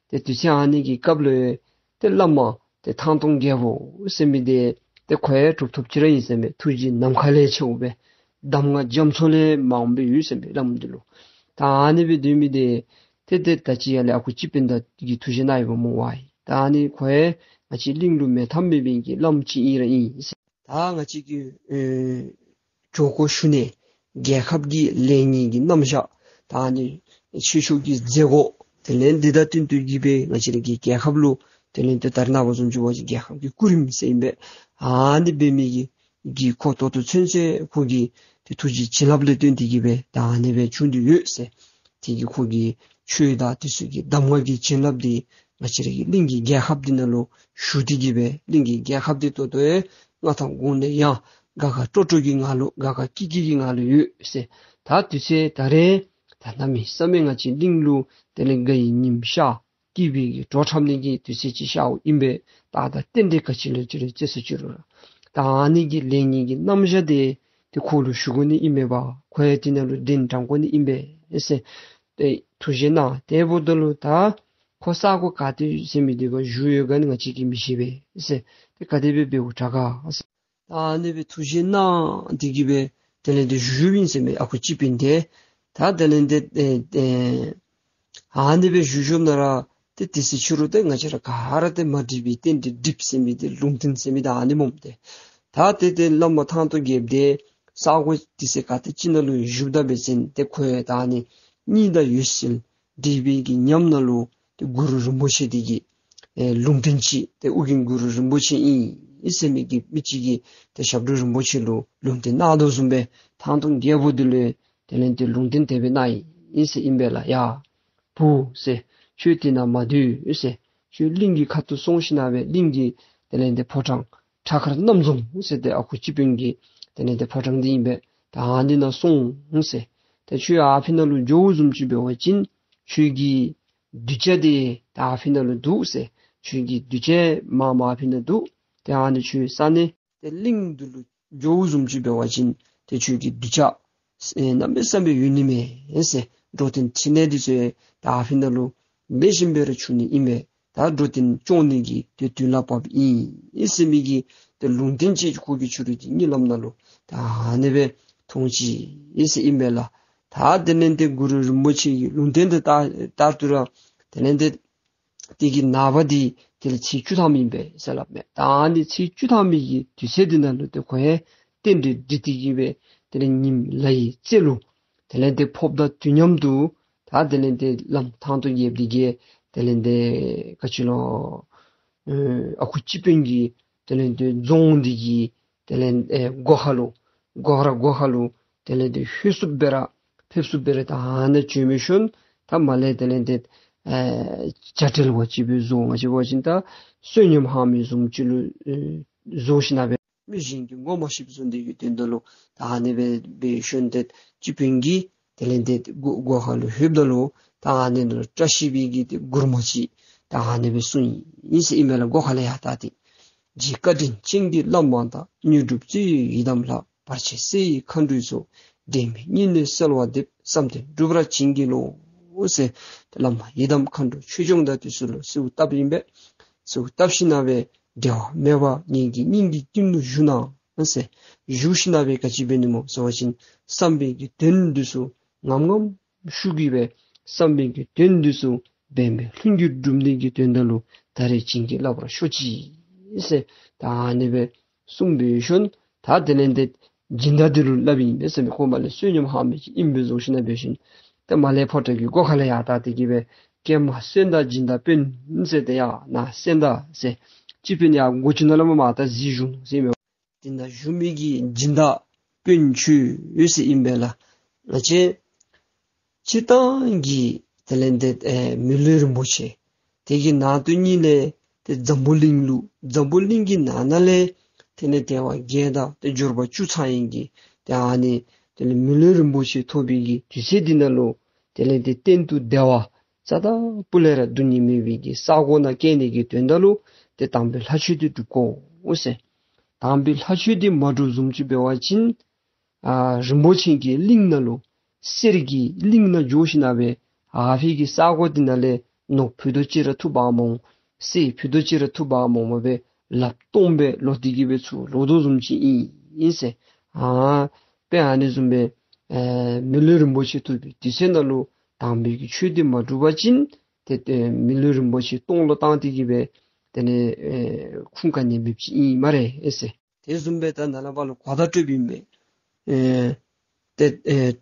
ཏེ་དུས་ཚོད་ཨ་ནི་གི་སྐབས་ལུ་ཏེ་བླ་མ་ཏེ་ཐང་སྟོང་རྒྱལ་པོ་ཟེར་མི་འདི་ཏེ་ཁོ་ཡང་གྲུབ་ཐོབ་ཅིག་ར་ཨིན་ཟེར་མས། ཐུགས་རྗེ་ནམ་མཁའ་ལས་ཆེཝ་སྦེ་གདམས་ངག་རྒྱ་མཚོ་ལས་མང་པོ་ཡོད་ཟེར་མས་བླམ་འདི་ལུ། ད་ཨ་ནི་སྦེ་སྡོད་མི་འདི་ཏེ་ཏེ་ད་ཅི་ཡར་ལས་ཨ་ཁུ་སྤྱི་དཔོན་དང་གི་ཐུགས་བཞེད་གནང་ཡོདཔ་སྨོ་ཝའི། ད་ཨ་ནི་ཁོ་ཡང་ང་བཅས་གླིང་ལུ་མེད་ཐབས་མེད་པའི་གི་བླམ་ཅིག་ཨིན་ར་ཨིན་ཟེར། ད་ང་བཅས་ཀྱི་ཨེ་ཇོ་ཁོ་ཞུ་ནི་རྒྱལ་ཁབ་ཀྱི་ལེགས་ཉེས་ཀྱི་རྣམ་གཞག་ད་ཨ་ནི་ཆོས་ཕྱོགས་ཀྱི་མཛད་སྒོ་དེ་ལས་འདི་དང་བསྟུན་ཏེ་གི་སྦེ་ང་བཅས་ར་གི་རྒྱལ་ཁབ་ལུ་དེ་ལས་ཏེ་ད་རེས་ནངས་པ་བཟུམ་ཅིག་འབད་བ་ཅིན་རྒྱལ་ཁབ་ཀྱི་སྐུ་རིམ་ཟེར་ཨིན་པས། ཨ་ནི་འབད་མི་གི་གི་ཁོ་ད་ལྟོ་ཚུན་ཚོད་ཁོ་གི་ཏེ་ཐུགས་རྗེ་བྱིན་རླབས་ལས་བརྟེན་ཏེ་གི་སྦེ་ད་ཨ་ནི་སྦེ་བྱུང་སྟེ་ཡོད་ཟེར། དེ་གིས་ཁོ་གི་ཆོས་དང་དེ་ཚུ་གི་གདམས་ངག་གི་བྱིན་རླབས་འདི་ང་བཅས་ར་གི་གླིང་གི་རྒྱལ་ཁབ་འདི་ནང་ལུ་ཞུགས་ཏེ་གི་སྦེ་གླིང་གི་རྒྱལ་ཁབ་འདི་ད་ལྟོ་ཡང་མངའ་ཐང་གོང་ནས་ཡང་དགའ་དགའ་སྤྲོ་སྤྲོ་གི་ངང་ལུ་དགའ་དགའ་སྐྱིད་སྐྱིད་ཀྱི་ངང་ལུ་ཡོད་ཟེར། ད་དུས་ཚོད་ད་རེས་ད་གནམ་མེད་ས་མེད་ང་བཅས་གླིང་ལུ་དེ་ལས་དགའ་བའི་ཉིམ་ཤར་སྐྱིད་པའི་གི་བྲོ་འཁྲབ་ནི་གི་དུས་ཚོད་ཅིག་ཤརཝ་ཨིན་པས། ད་ད་རྟེན་འབྲེལ་ག་ཅི་ལུ་ཅི་རུང་བཅད་ས་ཅི་རུང་ར་ད་ཨ་ནི་གི་ལེགས་ཉེས་ཀྱི་རྣམ་གཞག་འདི་ཏེ་ཁོ་ལུ་ཞུ་དགོ་ནི་ཨིན་པས་པ། ཁོ་ཡང་དེ་ནང་ལུ་གདན་འདྲེན་དགོ་ནི་ཨིན་པས་ཟེར་ཏེ་ཐུགས་བཞེད་གནང་། དེ་འབདཝ་ད་ལུ་ད་ཁོ་ས་གོ་ག་ཏེ་ཡོད་ཟེར་མི་འདི་ག་བཞུགས་ཡོད་ག་ནི་ང་བཅས་ཀྱིས་མི་ཤེས་པས་ཟེར། ཏེ་ག་དེ་སྦེ་འབདཝ་དྲག་ག་ཟེར། ད་ཨ་ནི་སྦེ་ཐུགས་བཞེད་གནང་སྟེ་གི་སྦེ་དེ་ལས་ཏེ་བཞུགས་བཞུགསཔ་ཨིན་ཟེར་མས་ཨ་ཁུ་སྤྱི་དཔོན་འདི། ད་དེ་ལས་ཏེ་ཨེ་ཨེ་ཨ་ནི་སྦེ་བཞུགས་བཞུགསཔ་ན་ར་ཏེ་དེ་ཚེ་ཕྱི་རུ་ཏེ་ང་བཅས་ར་ག་ར་ཏེ་མ་འགྲིགས་པའི་རྟེན་འབྲེལ་འགྲིགསཔ་ཟེར་མི་འདི་ལུང་བསྟན་ཟེར་མི་འདི་ཨ་ནི་སྨོ་ཏེ། ད་ཏེ་ཏེ་བླ་མ་ཐང་སྟོང་རྒྱལཔོ་འདི་ས་གོ་དེ་ཚེ་ག་ཏེ་ཅིག་ནང་ལུ་བཞུགསཔ་ད་འབད་བ་ཅིན་ཏེ་ཁོ་ཡང་ད་ཨ་ནི་གཉིད་དང་འོད་གསལ་འདྲེས་པའི་གི་ཉམས་ནང་ལུ་ཏེ་གུ་རུ་རིན་པོ་ཆེ་འདི་གི་ཨེ་ལུང་བསྟན་ཅིག་ཏེ་ཨོ་རྒྱན་གུ་རུ་རིན་པོ་ཆེ་ཨིན་ཨིན་ཟེར་མི་གི་མི་ཅིག་གིས་ཏེ་ཞབས་དྲུང་རིན་པོ་ཆེ་ལུ་ལུང་བསྟན་གནང་དོ་བཟུམ་སྦེ་ཐང་སྟོང་རྒྱལ་པོ་འདི་ལུ་དེ་ལས་ཏེ་ལུང་བསྟན་དེ་སྦེ་གནང་ཡི་ཨིན་ཟེར་ཨིན་པས་ལགས། ཡ་བུ་ཟེར། ཁྱོད་དེ་ནང་མ་སྡོད་ཟེར། ཁྱོད་གླིང་གི་ཁ་ཐུག་སོང་ཞིནམ་སྦེ་གླིང་གི་དེ་ལས་ཏེ་ཕོ་བྲང་ཁྲ་མཁར་རྣམ་རྫོང་ཟེར་ཏེ་ཨ་ཁུ་སྤྱི་དཔོན་གྱི་དེ་ལས་ཏེ་ཕོ་བྲང་འདི་ཨིན་པས། ད་ཨ་ནི་ནང་སོང་ཟེར། ཏེ་ཁྱོད་ཨ་ཕི་ནང་ལུ་འགྱོཝ་བཟུམ་ཅིག་འབད་བ་ཅིན་ཁྱོད་ཀྱི་གདུལ་བྱ་འདི་ད་ཨ་ཕི་ནང་ལུ་འདུག་ཟེར། ཁྱོད་ཀྱི་གདུལ་བྱ་མ་མ་ཨ་ཕི་ནང་འདུག། ཏེ་ཨ་ནི་ཁྱོད་ས་གནས་ཏེ་གླིང་འདི་ལུ་ འགྱོཝ་བཟུམ་ཅིག་འབད་བ་ཅིན་ཏེ་ཁྱོད་ཀྱི་གདུལ་བྱ་ཨེ་གནམ་མེད་ས་མེད་ཡོད་ནི་མས་ཟེར། འགྲོ་དོན་ཕྲིན་ལས་འདི་ཚུ་ད་ཨ་ཕི་ནང་ལུ་ལེགས་ཤོམ་སྦེ་ར་འགྱོ་ནི་ཨིན་པས། ད་འགྲོ་དོན་སྐྱོང་ནི་གི་ཏེ་དུས་ལ་བབ་ཨིན་ཟེར་མི་གི་ཏེ་ལུང་བསྟན་ཅིག་ཁོ་གིས་ཁྱོད་ར་གི་གཉིད་ལམ་ནང་ལུ་ད་ཨ་ནི་སྦེ་མཐོང་ཅི་ཟེར་ཨིན་པས་ལགས། ད་དེ་ལས་ཏེ་གུ་རུ་རིན་པོ་ཆེ་གི་ལུང་བསྟན་དེ་ད་ལྟར་དུ་ར་དེ་ལས་ཏེ་དེ་གི་ནངས་པ་འདི་དེ་ལས་ཚེས་བཅུ་ཐམ་ཨིན་པས་ཟེར་སླབ་མས། ད་ཨ་ནི་ཚེས་བཅུ་ཐམ་མི་གི་དུས་ཚོད་འདི་ནང་ལུ་ཏེ་ཁོ་ཡང་རྟེན་འབྲེལ་འགྲིག་སྟེ་གི་སྦེ་དེ་ལས་ཉིམ་ལ་ཡི་རྩེ་ལུ་དེ་ལས་ཏེ་ཕོགཔ་དང་དུས་མཉམ་དུ་ད་དེ་ལས་ཏེ་བླམ་ཐང་སྟོང་རྒྱལཔོ་འདི་གིས་དེ་ལས་ཏེ་ག་ཅི་ལོ་ཨ་ཁུ་སྤྱི་དཔོན་གྱི་དེ་ལས་ཏེ་རྫོང་འདི་གི་དེ་ལས་ཨེ་སྒོ་ཁ་ལུ་སྒོ་ར་སྒོ་ཁ་ལུ་དེ་ལས་ཏེ་ལྷོད་ཚུགསཔ་སྦེ་ར་ཕེབས་ཚུགསཔ་སྦེ་ར་ད་ཨ་ནཱ་བྱོན་མི་ཤོན་ད་མ་ལས་དེ་ལས་ཏེ་ཨེ་བྱ་བྲལ་བ་ཅིག་སྦེ་བཟོ། ང་བཅས་འབད་བ་ཅིན་ད་བསོད་སྙོམས་འཕང་མི་བཟུམ་ཅིག་ལུ་ཨེ་བཟོ་ཞིནམ་སྦེ་མི་གཞན་གྱིས་ངོ་མ་ཤེསཔ་བཟོ་ནི་གི་དོན་དག་ལུ་ད་ཨ་ནི་སྦེ་འབད་ཤོན་ཏེ་སྤྱི་དཔོན་གྱིས་དེ་ལས་ཏེ་སྒོ་སྒོ་ཁ་ལུ་ལྷོདཔ་ད་ལུ་ད་ཨ་ནི་ལུ་བཀྲ་ཤིས་པའི་གི་ཏེ་མགུར་མ་ཅིག་ད་ཨ་ནི་སྦེ་གསུངས་ཡི་ཟེར་ཨིན་མས་ལགས། སྒོ་ཁ་ལས་ཡར་ད་ཏེ། རྗེ་བཀའ་དྲིན་ཅན་གྱི་བླ་མ་དང་། དངོས་གྲུབ་སྩོལ་བའི་ཡི་དམ་ལྷ། བར་ཆད་སེལ་བའི་མཁའ་འགྲོའི་ཚོགས། འབྲལ་མེད་སྙིང་ནས་གསོལ་བ་འདེབས། བསམ་དོན་འགྲུབ་པར་བྱིན་གྱིས་རློབས་ཟེར། ཏེ་བླ་མ་ཡི་དམ་མཁའ་འགྲོ་ཆོས་སྐྱོང་དང་དེ་ཚུ་ལུ་གསོལཝ་བཏབ་ཨིན་པས། གསོལཝ་བཏབ་ཞིནམ་སྦེ་འབྲལ་བ་མེད་པར་ངེད་ཀྱི་སྙིང་གི་དཀྱིལ་ལུ་བཞུགས་གནང་ཟེར། བཞུགས་ཞིནམ་སྦེ་ག་ཅི་འབད་ནི་སྨོ་ཟེར་བ་ཅིན་བསམ་པའི་གི་དོན་འདི་ཚུ་ངམ་ངམ་ཤུགས་ཀྱིས་སྦེ་བསམ་པའི་གི་དོན་འདི་ཚུ་འབད་མེད་ལྷུན་གྱིས་འགྲུབ་ནི་གི་དོན་དག་ལུ་ད་རེས་བྱིན་གྱིས་བརླབ་པར་ཤོག་ཅིག་ཟེར། ད་ཨ་ནི་སྦེ་གསུངས་འབད་ཤོན། ད་དེ་ལས་ཏེ་སྦྱིན་བདག་འདི་ལུ་སླབ་ཨིན་པས་ཟེར་མས། ཁོ་མ་ལས་བསོད་སྙོམས་འཕང་མི་ཅིག་ཨིནམ་སྦེ་བཟོ་ཞིནམ་འབད་ཤོན། ཏེ་མ་ལས་ཕོ་བྲང་གི་སྒོ་ཁ་ལས་ཡར་ད་དེ་གིས་སྦེ་ཀྱེ་མ་གསན་དང་སྦྱིན་བདག་དཔོན་ཟེར། ཏེ་ཡ་ན་གསན་དང་ཟེར། སྤྱི་དཔོན་ཡར་སྒོ་ཅིག་ནང་ལས་མར་མར་ད་གཟིགས་བཞུགས་ནུག་ཟེར་མས། དེ་ནང་བཞུགས་མི་གི་སྦྱིན་བདག་དཔོན་ཁྱོད་ཡོད་ཟེར་ཨིན་པས་ལགས། ང་བཅས་སྤྱིར་བཏང་གི་དེ་ལས་ཏེ་ཨེ་མི་ལུས་རིན་པོ་ཆེ་དེ་གི་ནང་དུ་ཉིད་ལས་ཏེ་འཛམ་བུ་གླིང་ལུ་འཛམ་བུ་གླིང་གི་ནང་ན་ལས་དེ་ལས་དལ་བ་བརྒྱད་དང་ཏེ་འབྱོར་པ་བཅུ་ཚང་ཡི་གི་ཏེ་ཨ་ནི་དེ་ལས་མི་ལུས་རིན་པོ་ཆེ་ཐོབ་པའི་གི་དུས་ཚོད་འདི་ནང་ལུ་དེ་ལས་ཏེ་གཏན་དུ་བདེ་བ་རྩ་དང་སྤུ་ལས་ར་སྡུག་བསྔལ་མེད་པའི་གི་ས་གོ་ནང་སྐྱེ་ནི་གི་དོན་དག་ལུ་ཏེ་དམ་པའི་ལྷ་ཆོས་འདི་སྒྲུབ་དགོ་ཟེར། དམ་པའི་ལྷ་ཆོས་འདི་མ་སྒྲུབ་བཟུམ་ཅིག་འབད་བ་ཅིན་ཨ་རིན་པོ་ཆེ་གི་གླིང་ནང་ལུ་གསེར་གྱི་གླིང་ནང་འགྱོ་ཞིནམ་སྦེ་ཨ་ཕི་གི་ས་གོ་འདི་ནང་ལས་ནོར་ཕུད་རྡོག་ཅིག་ར་འཐུ་འབག་མ་འོང་། གསེར་ཕུད་རྡོག་ཅིག་ར་འཐུ་འབག་མ་འོངམ་སྦེ་ལགཔ་སྟོངམ་སྦེ་ལོག་སྟེ་གི་སྦེ་ཚུར་ལོག་དོ་བཟུམ་ཅིག་ཨིན་ཨིན་ཟེར། ཨ་དཔེ་ཨ་ནི་བཟུམ་སྦེ་ཨེ་མི་ལུས་རིན་པོ་ཆེ་ཐོབ་པའི་དུས་ཚོད་ནང་ལུ་དམ་པའི་གི་ཆོས་འདི་མ་སྒྲུབ་པ་ཅིན་ཏེ་ཏེ་མི་ལུས་རིན་པོ་ཆེ་སྟོང་ལོག་བཏང་སྟེ་གི་སྦེ་དེ་ལས་ཨེ་ཁུངས་ག་ནི་མེདཔ་ཅིག་ཨིན་སྨ་རེ་ཨེ་ཟེར། དེ་བཟུམ་སྦེ་ད་ནཱ་ལས་ཕར་ལུ་གོ་བརྡ་སྤྲོདཔ་ཨིན་པས། ཨེ་ཏེ་ཨེ་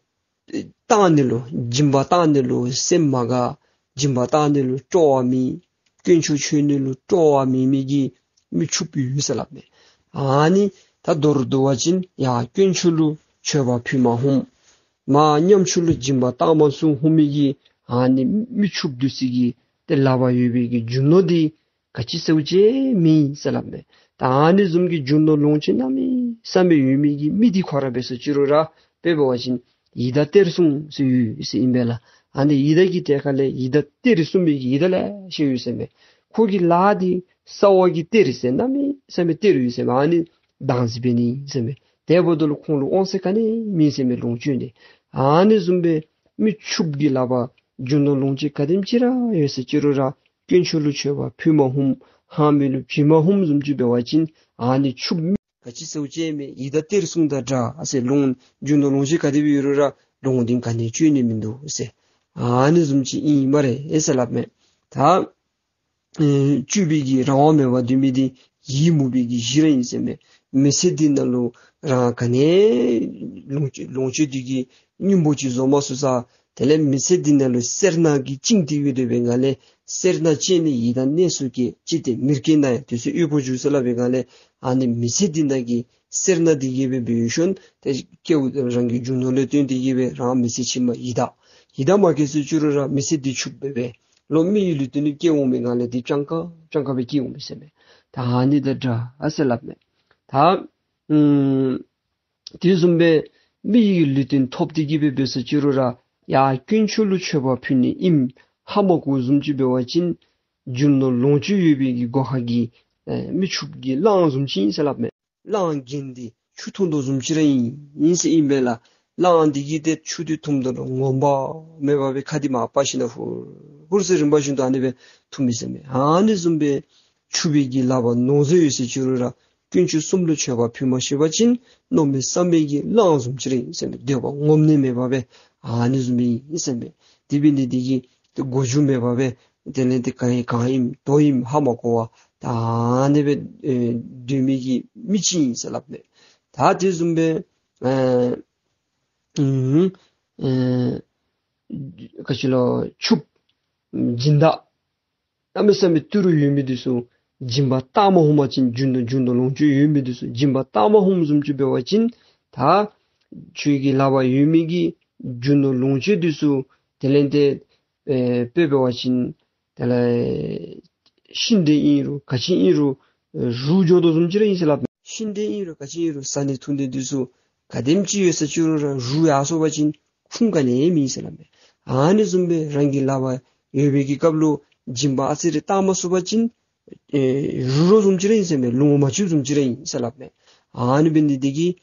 བཏང་ནི་ལུ་སྦྱིན་པ་བཏང་ནི་ལུ་སེམས་མ་དགའ། སྦྱིན་པ་བཏང་ནི་ལུ་སྤྲོ་བ་མེད། དཀོན་མཆོག་མཆོད་ནི་ལུ་སྤྲོ་བ་མེད་མི་གི་མི་ཕྱུགཔོ་ཡོད་ཟེར་སླབ་མས། ཨ་ནི་ད་མདོར་བསྡུ་བ་ཅིན་ཡར་དཀོན་མཆོག་ལུ་མཆོད་པ་ཕུལ་མ་ནུམ། མར་ཉམ་ཆུང་ལུ་སྦྱིན་པ་བཏང་མ་ཚུགས་ནུམ་མི་གི་ཨ་ནི་མི་ཕྱུགཔོ་འདི་ཚུ་གི་ཏེ་ལག་པར་ཡོད་པའི་གི་རྒྱུ་ནོར་འདི་ག་ཅི་ཟེརཝ་ཅིག་མེད་ཟེར་སླབ་མས། ད་ཨ་ནི་བཟུམ་གྱི་རྒྱུ་ནོར་ལོངས་སྤྱོད་གནམ་མེད་ས་མེད་ཡོད་མི་གི་མི་འདི་ཁོ་ར་འབད་སོ་ཅི་རུང་ར་དཔེ་འབད་བ་ཅིན་ཡི་དྭགས་གཏེར་སྲུང་ཟེར་ཡོད་ཟེར་ཨིན་པས་ལགས། ཨ་ནི་ཡི་དྭགས་ཀྱི་གྲལ་ཁ་ལས་ཡི་དྭགས་གཏེར་སྲུང་མི་གི་ཡི་དྭགས་ལེ་ཤ་ཡོད་ཟེར་མས། ཁོ་གི་ལཱ་འདི་ས་འོག་གི་གཏེར་ཟེར་གནམ་མེད་ས་མེད་གཏེར་ཡོད་ཟེར་མས། ཨ་ནི་བདག་འཛིན་འབད་ནི་ཟེར་མས། དེ་འབདཝ་ད་ལུ་ཁོང་ལུ་དབང་ཚད་ག་ནི་མེད་ཟེར་མས་ལོངས་སྤྱོད་ནི། ཨ་ནི་བཟུམ་སྦེ་མི་ཕྱུགཔོ་གི་ལག་པར་རྒྱུ་ནོར་ལོངས་སྤྱོད་ག་དེམ་ཅིག་ར་ཡོད་ཟེར་ཅི་རུང་ར་དཀོན་མཆོག་ལུ་མཆོད་པ་ཕུལ་མ་ནུམ་འཕང་མི་ལུ་བྱིན་མ་ནུམ་བཟུམ་ཅིག་འབད་བ་ཅིན་ཨ་ནི་ཕྱུགཔོ་མི་ག་ཅི་ཟེརཝ་ཅིག་མེད། ཡི་དྭགས་གཏེར་སྲུང་དང་འདྲ་ཟེར། ལོངས་རྒྱུ་ནོར་ལོངས་སྤྱོད་ག་དེ་སྦེ་ཡོད་རུང་ར་ལོངས་འདི་ག་ནི་སྤྱོད་ནི་མིན་འདུག་ཟེར། ཨ་ནི་བཟུམ་ཅིག་ཨིན་སྨ་རེ་ཨེ་ཟེར་སླབ་མས། ད་ཨེ་སྤྱོད་པའི་གི་རང་དབང་མེད་པར་སྡོད་མི་འདི་ཡིད་མུག་པའི་གི་གཞི་ར་ཨིན་ཟེར་མས། མི་ཚེ་འདི་ནང་ལུ་རང་ག་ནི་ལོངས་སྤྱོད་ལོངས་སྤྱོད་འདི་གི་སྙིང་པོ་ཅིག་བཟོ་མ་ཚུགས་ས། དེ་ལས་མི་ཚེ་འདི་ནང་ལུ་སེར་སྣ་གིས་བཅིངས་ཏེ་ཡོད་དེ་འབད་བའི་སྒང་ལས་སེར་སྣ་བཅད་ནི་ཡི་དྭགས་གནས་སུ་སྐྱེ། ཅི་སྟེ་མི་སྐྱེ་ན་ཡང་དུས་ཚོད་ཡོད་པོ་འགྱོ་ཟེར་སླབ་པའི་སྒང་ལས་ཨ་ནི་མི་ཚེ་འདི་ནང་གི་སེར་སྣ་འདི་གིས་སྦེ་འབད་ཤོན་ཏེ་སྐྱེ་བོ་རང་གི་རྒྱུ་ནོར་ལུ་བརྟེན་ཏེ་གིས་སྦེ་རང་མི་ཚེ་ཕྱི་མ་ཡི་དྭགས་ཡི་དྭགས་མ་སྐྱེས་ཟེར་ཅི་རུང་ར་མི་ཚེ་འདི་ཕྱུགཔོ་སྦེ་ལོག་མི་གི་ལུས་རྟེན་ལུ་སྐྱེ་འོང་པའི་སྒང་ལས་འདི་སྤྱང་ཀ་སྤྱང་ཀ་སྦེ་སྐྱེ་འོང་པས་ཟེར་མས། ད་ཨ་ནི་དང་འདྲ་ཨ་ཟེར་སླབ་མས། ད་ཨུམ་དེ་བཟུམ་སྦེ་མི་གི་ལུས་རྟེན་ཐོབ་སྟེ་གིས་སྦེ་འབད་ཟེར་ཅི་རུང་ར་ཡར་དཀོན་མཆོག་ལུ་མཆོད་པ་ཕུལ་ནི་ཨིནམ་ཧ་མ་གོཝ་བཟུམ་ཅིག་འབད་བ་ཅིན་རྒྱུ་ནོར་ལོངས་སྤྱོད་ཡོད་པའི་གི་སྒོ་ཁ་གི་ཨེ་མི་ཕྱུགཔོ་གི་གླང་བཟུམ་ཅིག་ཨིན་ཟེར་སླབ་མས། གླང་རྒན་འདི་ ཆུ་འཐུང་དོ་བཟུམ་ཅིག་ར་ཨིན་ཨིན་ཟེར་ཨིན་པས་ལགས། གླང་འདི་གིས་ཏེ་ཆུ་འདི་འཐུངམ་ད་ལུ་ངོམས་པ་མེད་པར་སྦེ་ཁ་འདི་མར་ཕབ་ཞིནམ་ཧུར་ཧུར་ཟེར་རིམ་པ་བཞིན་དུ་ཨ་ནི་སྦེ་འཐུངམ་ཨིན་ཟེར་མས། ཨ་ནི་བཟུམ་སྦེ་ཕྱུག་པའི་གི་ལག་པར་ནོར་རྫས་ཡོད་ཟེར་ཅི་རུང་ར་དཀོན་མཆོག་གསུམ་ལུ་མཆོད་པ་ཕུལ་མ་ཤེས་པ་ཅིན་མནོ་མེད་བསམ་མེད་ཀྱི་གླང་བཟུམ་ཅིག་ར་ཨིན་ཟེར་མས། འདོད་པ་ངོམས་ནི་མེད་པར་སྦེ་ཨ་ནི་བཟུམ་སྦེ་ཨིན་ཟེར་མས། དེ་འབད་ནི་འདི་གིས་ཏེ་མགོ་མཇུག་མེད་པར་སྦེ་དེ་ལས་ཏེ་གང་ཨིན་གང་ཨིནམ་དོ་ཨིནམ་ཧ་མ་གོ་བར་ད་ཨ་ནི་སྦེ་ཨེ་སྡོད་མི་གི་མི་ཅིག་ཨིན་ཟེར་སླབ་མས། ད་དེ་བཟུམ་སྦེ་ཨེ་ཨུམ་ཨེ་ག་ཅི་ལོ་ཕྱུགཔོ་སྦྱིན་བདག་གནམ་མེད་ས་མེད་ཏི་རུ་ཡོད་མི་འདི་ཚུ་སྦྱིན་པ་གཏང་མ་ཧུམ་པ་ཅིན་རྒྱུ་ནོར་རྒྱུ་ནོར་ལོངས་སྤྱོད་ཡོད་མི་འདི་ཚུ་སྦྱིན་པ་གཏང་མ་ཧུམ་བཟུམ་ཅིག་འབད་བ་ཅིན་ད་ཁྱོད་ཀྱི་ལག་པར་ཡོད་མི་གི་རྒྱུ་ནོར་ལོངས་སྤྱོད་འདི་ཚུ་དེ་ལས་ཏེ་ཨེ་དཔེ་འབད་བ་ཅིན་དེ་ལས་ཤིང་འབྲས་ཨིན་རུང་ག་ཅི་ཨིན་རུང་རུལ་འགྱོ་དོ་བཟུམ་ཅིག་ར་ཨིན་ཟེར་སླབ་མས། ཤིང་འབྲས་ཨིན་རུང་ག་ཅི་ཨིན་རུང་བཟའ་ནི་འཐུང་ནི་འདི་ཚུ་ག་དེམ་ཅིག་ཡོད་ས་ཅི་རུང་ར་རུལ་ཡར་སོང་པ་ཅིན་ཁུངས་ག་ནི་ཡང་མེད་ཟེར་སླབ་མས། ཨ་ནི་བཟུམ་སྦེ་རང་གི་ལག་པར་ཡོད་པའི་གི་སྐབས་ལུ་སྦྱིན་པ་ཨ་ཙི་རེ་བཏང་མ་ཚུགས་པ་ཅིན་ཨེ་རུལ་རོ་བཟུམ་ཅིག་ར་ཨིན་ཟེར་མས། ལོང་བ་མ་བཅུག་བཟུམ་ཅིག་ར་ཨིན་ཟེར་སླབ་མས། ཨ་ནི་འབད་ནི་འདི་གིས་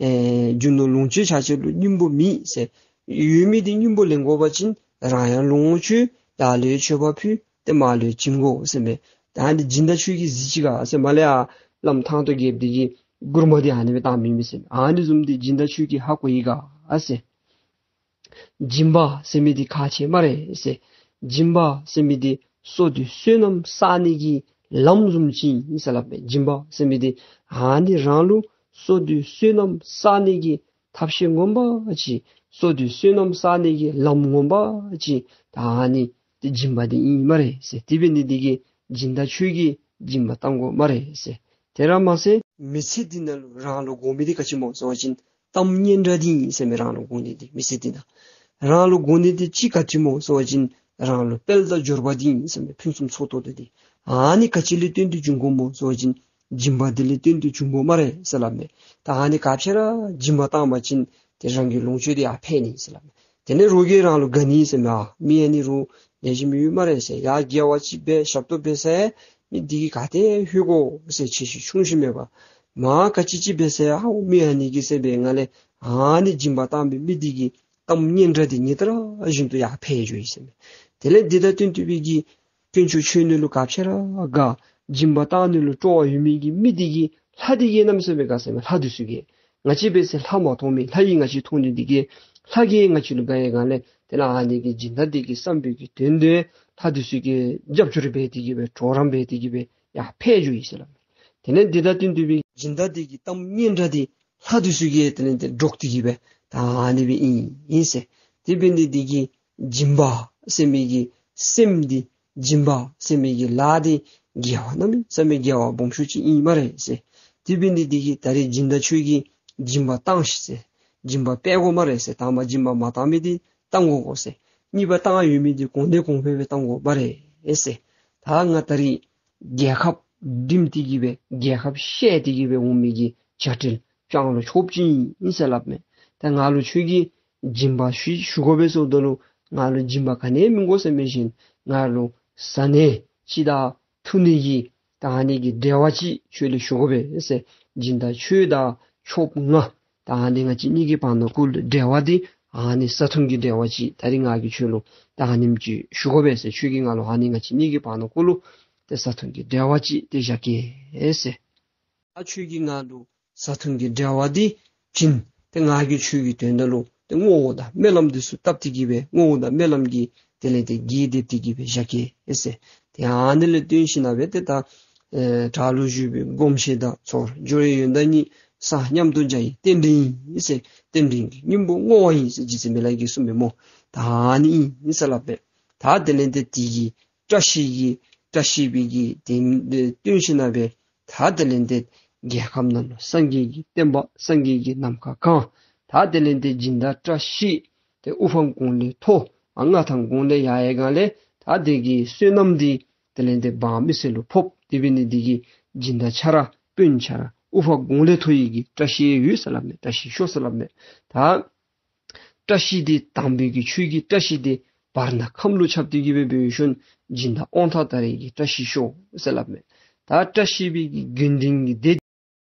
ཨེ་རྒྱུ་ནོར་ལོངས་སྤྱོད་ཆ་ཁྱབ་ལུ་སྙིང་པོ་མེད་ཟེར། ཡོད་མི་འདི་སྙིང་པོ་ལེན་དགོ་པ་ཅིན་རང་ཡང་ལོངས་སྤྱོད། བདག་ལུ་མཆོད་པ་ཕུལ། ཏེ་མར་ལུ་བྱིན་དགོ་ཟེར་མས། ད་ཨ་ནི་སྦྱིན་བདག་ཁྱོད་ཀྱིས་གཟིགས་ཅི་ག་ཟེར། མར་ལས་ཡར་བླམ་ཐང་སྟོང་རྒྱལཔོ་འདི་གིས་མགུར་མ་འདི་ཨ་ནི་སྦེ་བཏངམ་ཨིན་མས་ཟེར། ཨ་ནི་བཟུམ་འདི་སྦྱིན་བདག་ཁྱོད་ཀྱིས་ཧ་གོ་ཡི་ག་ཟེར། སྦྱིན་པ་ཟེར་མི་འདི་ཁག་ཆེ་སྨ་རེ་ཟེར། སྦྱིན་པ་ཟེར་མི་འདི་བསོད་བདེ་བསོད་ནམས་བསག་ནི་གི་ལམ་བཟུམ་ཅིག་ཨིན་ཟེར་སླབ་མས། སྦྱིན་པ་ཟེར་མི་འདི་ཨ་ནི་རང་ལུ་བསོད་བདེ་བསོད་ནམས་བསག་ནི་གི་ཐབས་ཤེས་ངོ་མ་ཅིག། བསོད་བདེ་བསོད་ནམས་བསག་ནི་གི་ལམ་ངོ་མ་ཅིག། ད་ཨ་ནི་འདི་སྦྱིན་པ་འདི་ཨིན་སྨ་རེ་ཟེར། དེ་འབད་ནི་འདི་གིས་སྦྱིན་བདག་ཁྱོད་ཀྱིས་སྦྱིན་པ་གཏང་དགོ་སྨ་རེ་ཟེར། དེ་ར་མ་ཟད་མི་ཚེ་འདི་ནང་ལུ་རང་ལུ་དགོ་མི་འདི་ག་ཅི་སྨོ་ཟེར་བ་ཅིན་གཏམ་སྙན་གྲགས་འདི་ཨིན་ཟེར་མས། རང་ལུ་དགོ་ནི་འདི་མི་ཚེ་འདི་ནང་རང་ལུ་དགོ་ནི་འདི་ཅིག་ག་ཅི་སྨོ་ཟེར་བ་ཅིན་རང་ལུ་དཔལ་དང་འབྱོར་པ་འདི་ཨིན་ཟེར་མས། ཕུན་སུམ་ཚོགས་ཏོག་ཏོ་འདི། ཨ་ནི་ག་ཅི་ལས་བརྟེན་ཏེ་འབྱུང་དགོཔ་སྨོ་ཟེར་བ་ཅིན་སྦྱིན་པ་འདི་ལས་བརྟེན་ཏེ་འབྱུང་དགོཔ་སྨ་རེ་ཟེར་སླབ་མས། ད་ཨ་ནི་ག་ཅི་ར་སྦྱིན་པ་བཏང་པ་ཅིན་ཏེ་རང་གི་ལོངས་སྤྱོད་འདི་ཡར་འཕེལ་ནི་ཟེར་སླབ་མས། དེ་ལས་རོགས་ཀྱིས་རང་ལུ་དགའ་ནི་ཟེར་མས། ཨ་མི་ཨ་ནི་རོགས་ལེགས་ཤོམ་ཡོད་སྨ་རེ་ཟེར། ཡར་དགེ་བ་ཅིག་འབད་ཞབས་ཏོག་འབད་ས་ཡང་མི་འདི་གིས་ག་ཏེ་ལྷོད་དགོ་ཟེར་ཆེ་ཤོས་ཆུང་ཤོས་མེད་པར་མར་ག་ཅི་ཅིག་འབད་ས་ཡང་ཨའོ་མི་ཨ་ནི་གིས་ཟེར་སྦེ་ང་ལས་ཨ་ནི་སྦྱིན་པ་བཏང་པའི་མི་འདི་གི་གཏམ་སྙན་གྲགས་འདི་ཉིན་ལྟར་བཞིན་དུ་ཡར་འཕེལ་འགྱོ་ཡི་ཟེར་མས། དེ་ལས་འདི་དང་བསྟུན་ཏེ་སྦེ་གི་དཀོན་མཆོག་མཆོད་ནི་ལུ་ག་ཅི་ར་དགའ། སྦྱིན་པ་བཏང་ནི་ལུ་སྤྲོ་བ་ཡོད་མི་གི་མི་འདི་གིས་ལྷ་འདི་གིས་གནམ་མེད་ས་མེད་དགའ་ཟེར་མས། ལྷ་འདི་ཚུ་གིས་ང་བཅས་འབད་ས་ལྷ་མ་མཐོང་མི་ལྷ་གིས་ང་བཅས་མཐོང་ནི་འདི་གིས་ལྷ་གིས་ང་བཅས་ལུ་དགའ་ཡི་གང་ལས། དེ་ལས་ཨ་ནི་གི་སྦྱིན་བདག་འདི་གི་བསམ་པའི་གི་དོན་དེ་ལྷ་འདི་ཚུ་གིས་རྒྱབ་སྐྱོར་འབད་དེ་གི་སྦེ་གྲོགས་རམ་འབད་དེ་གི་སྦེ་ཡར་འཕེལ་འགྱོ་ཡི་ཟེར་སླབ་མས། དེ་ལས་འདི་དང་བསྟུན་ཏེ་སྦེ་སྦྱིན་བདག་འདི་གི་གཏམ་སྙན་གྲགས་འདི་ལྷ་འདི་ཚུ་གིས་དེ་ལས་ཏེ་སྒྲོག་སྟེ་གི་སྦེ་ད་ཨ་ནི་སྦེ་ཨིན་ཨིན་ཟེར། དེ་འབད་ནི་འདི་གིས་སྦྱིན་པ་ཟེར་མི་གི་སེམས་འདི་སྦྱིན་པ་ཟེར་མི་གི་ལཱ་འདི་དགེ་བ་གནམ་མེད་ས་མེད་དགེ་བ་སྦོམ་ཤོས་ཅིག་ཨིན་སྨ་རེ་ཟེར། དེ་འབད་ནི་འདི་གིས་ད་རེས་སྦྱིན་བདག་ཁྱོད་ཀྱིས་སྦྱིན་པ་བཏང་ཤིག་ཟེར། སྦྱིན་པ་འབད་དགོ་སྨ་རེ་ཟེར། དང་པ་སྦྱིན་པ་མ་བཏང་མི་འདི་བཏང་དགོ་དགོ་ཟེར། གཉིས་པ་བཏང་ཡོད་མི་འདི་གོང་ནས་གོང་འཕེལ་སྦེ་བཏང་དགོ་སྨ་རེ་ཟེར། ད་ང་ད་རེས་རྒྱལ་ཁབ་འགྲིམ་སྟེ་གི་སྦེ་རྒྱལ་ཁབ་བཤལ་ཏེ་གི་སྦེ་འོང་མི་གི་བྱ་བྲལ་སྤྱང་ལོ་ཆོསཔ་ཅིག་ཨིན་ཟེར་སླབ་མས། ད་ང་ལུ་ཁྱོད་ཀྱིས་སྦྱིན་པ་ཞུ་ཞུ་དགོ་པས་ཟེརཝ་ད་ལུ་ང་ལུ་སྦྱིན་པ་ག་ནི་ཡང་མི་དགོ་ཟེར་མི་བཞིན་ང་ལུ་བཟའ་ནི་ཅིག་དང་འཐུང་ནི་གི་ད་ཨ་ནི་གི་འབྲེལ་བ་ཅིག་ཁྱོད་ལུ་ཞུ་དགོ་པས་ཟེར། སྦྱིན་བདག་ཁྱོད་དང་ཆོསཔ་ང་ད་ཨ་ནི་ང་བཅས་གཉིས་ཀྱི་བར་ན་གུ་ལུ་འབྲེལ་བ་འདི་ཨ་ནི་བཟའ་འཐུང་གི་འབྲེལ་བ་ཅིག་ད་རེས་ང་གིས་ཁྱོད་ལུ་ད་ཨ་ནེམ་ཅིག་ཞུ་དགོ་པས་ཟེར། ཁྱོད་ཀྱིས་ང་ལུ་ཨ་ནི་ང་བཅས་གཉིས་ཀྱི་བར་ན་གུ་ལུ་ཏེ་བཟའ་འཐུང་གི་འབྲེལ་བ་ཅིག་ཏེ་བཞག་གེ་ཟེར། ད་ཁྱོད་ཀྱིས་ང་ལུ་བཟའ་འཐུང་གི་འབྲེལ་བ་འདི་བྱིན། ཏེ་ང་གིས་ཁྱོད་ཀྱི་དོན་དག་ལུ་ཏེ་བསྔོ་བ་དང་སྨོན་ལམ་འདི་ཚུ་བཏབ་སྟེ་གི་སྦེ་བསྔོ་བ་དང་སྨོན་ལམ་གྱི་དེ་ལས་ཏེ་རྒྱས་འདེབས་ཏེ་གི་སྦེ་བཞག་གེ་ཟེར། ཏེ་ཨ་ནི་ལས་བརྟེན་ཞིནམ་ལས་སྦེ་ཏེ་ད་ཨེ་བྲག་ལུ་བཞུགས་པའི་སྒོམ་ཆེན་དང་ཚོགས་སྦྱོར་ཡོན་བདག་གཉིས་ས་མཉམ་དུ་འཇའ་ཡི་རྟེན་འབྲེལ་ཨིན་ཟེར། རྟེན་འབྲེལ་གྱི་སྙིང་པོ་བསྔོ་བ་ཨིན་ཟེར་རྗེ་བཙུན་མི་ལ་གིས་གསུངས་པས་སྨོ། ད་ཨ་ནི་ཨིན་ཟེར་སླབ་པས། ད་དེ་ལས་ཏེ་དེ་གི་བཀྲ་ཤིས་ཀྱི་བཀྲ་ཤིས་པའི་གི་དེ་བརྟེན་ཞིནམ་ལས་སྦེ་ད་དེ་ལས་ཏེ་རྒྱལ་ཁམས་ནང་ལུ་སངས་རྒྱས་ཀྱི་བསྟན་པ་སངས་རྒྱས་ཀྱི་ནམ་མཁའ་གང་། ད་དེ་ལས་ཏེ་སྦྱིན་བདག་བཀྲ་ཤིས་ཏེ་དབུ་འཕང་གོང་ལས་མཐོ། ཨ་མངའ་ཐང་གོང་ལས་ཡར་ཡི་གང་ལས་ད་དེ་གི་བསོད་ནམས་འདི་དེ་ལས་ཏེ་འབངས་མི་སེར་ལུ་ཕོག། དེ་འབད་ནི་འདི་གིས་སྦྱིན་བདག་ཁྱོད་ར་དཔོན་ཁྱོད་ར་དབུ་འཕང་གོང་ལས་མཐོ་བའི་གི་བཀྲ་ཤིས་ཡོད་ཟེར་སླབ་མས། བཀྲ་ཤིས་ཤོག་ཟེར་སླབ་མས། ད་བཀྲ་ཤིས་འདི་དམ་པའི་གི་ཆོས་ཀྱི་བཀྲ་ཤིས་འདི་བར་ན་ཁམས་ལུ་ཁྱབ་སྟེ་གི་སྦེ་འབད་ཞིནམ་སྦྱིན་བདག་དབང་ཐང་དར་བའི་གི་བཀྲ་ཤིས་ཤོག་ཟེར་སླབ་མས། ད་བཀྲ་ཤིས་པའི་གི་དགེ་འདུན་གྱི་སྡེ་